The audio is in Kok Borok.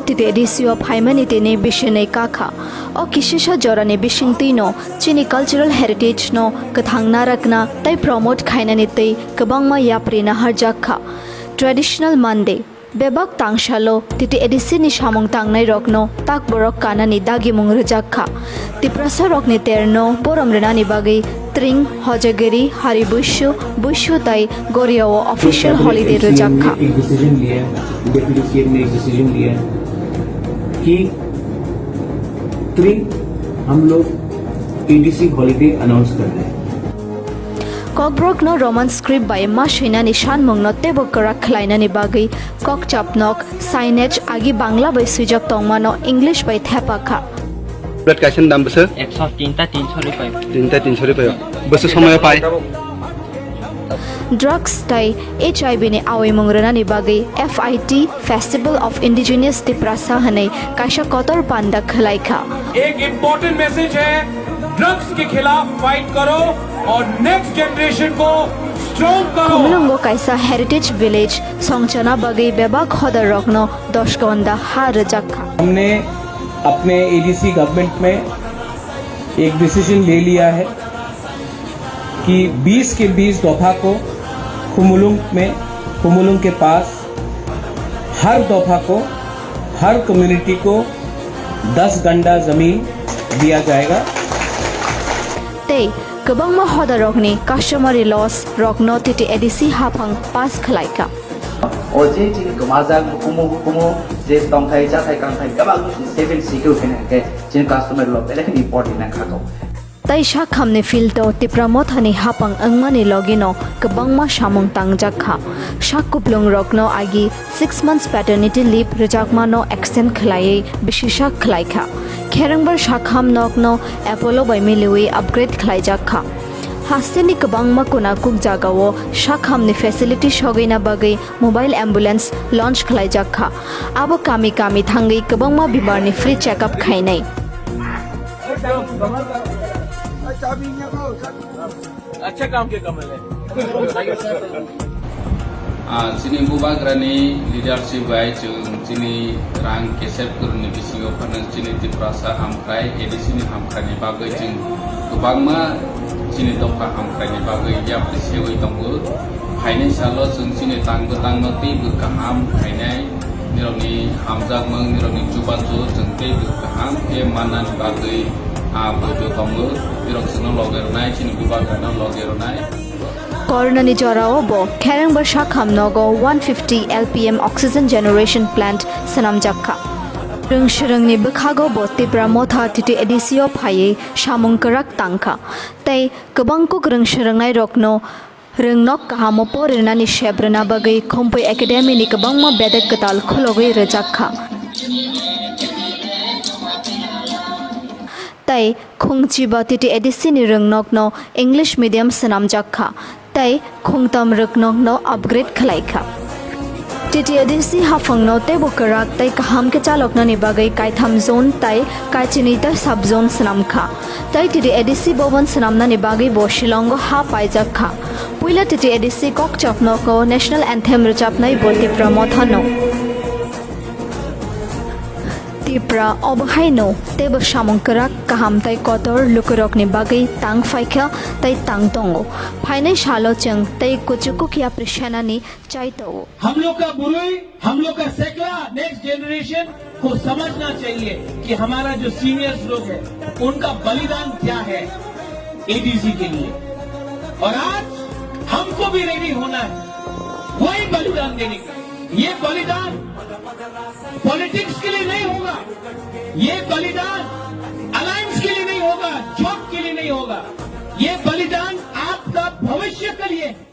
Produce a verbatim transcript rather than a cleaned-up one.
T T A D C o phaimani tini bisinwi kakha. O kisisa jorani bisingtwino chini cultural heritage no kwthang narakna tei promote khainani tei kwbangma yapri naharjak kha. Traditional Monday. Bebak tangsalo T T A D C ni samung tangnairokno tak borok kanani dagimung rwjak kha. Tiprasa rokni terno borom rwnani bagwi Tring, Hojagiri, Hari Buishu, Buishu tai Goriao official holiday rwjak kha. एक डिसीजन लिया है, deputy CM ने एक डिसीजन लिया है कि त्रिंग हम लोग एडीसी हॉलीडे अनाउंस कर रहे हैं। Kokborokno Roman script bai ma swinani sanmungno teibo kwrak khlainani bagwi kokchapnok, signage agi Bangla bai swijak tongmano English bai thepa kha. Plate kaisa ni dam bwswk? একশো তিনটা তিনশো রুপাই। তিনটা তিনশো রুপাই. Bwswk somoyo pai? Drugs tai H I V ni awimung rwnani bagwi F I T, Festival of Indigenous Tiprasa hwnwi kaisa kotor panda khwlai kha. एक important message है, ड्रग्स के खिलाफ फाइट करो और नेक्स्ट जनरेशन को स्ट्रॉन्ग करो। Khumulwngo kaisa heritage village songchana bagwi bebak hodarrokno dosh gonda ha rwjak kha. हमने अपने एडीसी गवर्नमेंट में एक डिसीजन ले लिया है कि बीस के बीस दफा को खुमुलुंग में, खुमुलुंग के पास हर दफा को, हर कम्युनिटी को दस गंडा जमीन दिया जाएगा। Tei kwbangma hodarokni customary laws rokno T T A D C haphang pass khwlaikha. O je chini kwmajak hukumu hukumu je tongthai chathai kangthai kwbangma seven schedule khaina hwnkhe chini customary law belai kheno important nangkha kho. Tai sakhamni field o Tipra Mothani hapang wngmani logino kwbangma samung tangjak kha. Sak kuplungrokno agi six months paternity leave rwjakmano extend khwlaiwi bisi sak khwlaikha. Kherengbar sakham nokno Apollo bai miliwi upgrade khwlaijak kha. Hasteni kwbangma kunakuk jagao sakhamni facility sogwina bagwi mobile ambulance launch khwlaijak kha. Abo kami kami thangwi kwbangma bimarni free checkup khainai. अच्छा काम किया कमल है। Ah, chini bubagrani leadership bai chwng chini rang kesep kwrwngni bisingo phano chini Tiprasa hamkrai, A D C ni hamkraini bagwi chwng kwbangma chini dopha hamkraini bagwi yapri sewi tongo. Phainai salo chwng chini tang bwtangno teibo kaham khainai, nirokni hamjakmung, nirokni chubachu chwng teibo kaham khe mannani bagwi, ah, poito tongo. Nirok chwngno loge rwnai, chini bubagrano loge rwnai. Corona ni jorao bo Kherengbar sakham nogo one fifty L P M oxygen generation plant swnamjak kha. Rwng swrwngni bwkhago bo Tipra Motha T T A D C o phaiwi samung kwrak tang kha. Tei kwbang kuk rwng swrwngnairokno rwngnok kahamo porinani sep rwna bagwi Khumpui Academy ni kwbangma bedek kwtal khulogwi rwjak kha. Tei khungchiba T T A D C ni rwngnokno English medium swnamjak kha tei khungtam rwngnokno upgrade khwlai kha. T T A D C haphangno teibo kwrak tei kaham khe chaloknani bagwi kaitham zone tei kaichini ta sub zone swnam kha. Tei T T A D C bhavan swnamnani bagwi bo Shillongo ha paijak kha. Puila T T A D C kokchapnogo national anthem rwchapnai bo Tipra Mothano. Tipra obo haino teibo samung kwrak, kaham tei kotor lukurokni bagwi tang phaikha tei tang tongo. Phainai salo chwng tei kuchukuk yapri senani chai tongo. हम लोग का बुरुई, हम लोग का सेकला, next generation को समझना चाहिए कि हमारा जो सीनियर्स लोग हैं, उनका बलिदान क्या है एडीसी के लिए। और आज हमको भी रेडी होना है वही बलिदान देने का। ये बलिदान पॉलिटिक्स के लिए नहीं होगा, ये बलिदान अलायंस के लिए नहीं होगा, जॉब के लिए नहीं होगा, ये बलिदान आपका भविष्य के लिए है।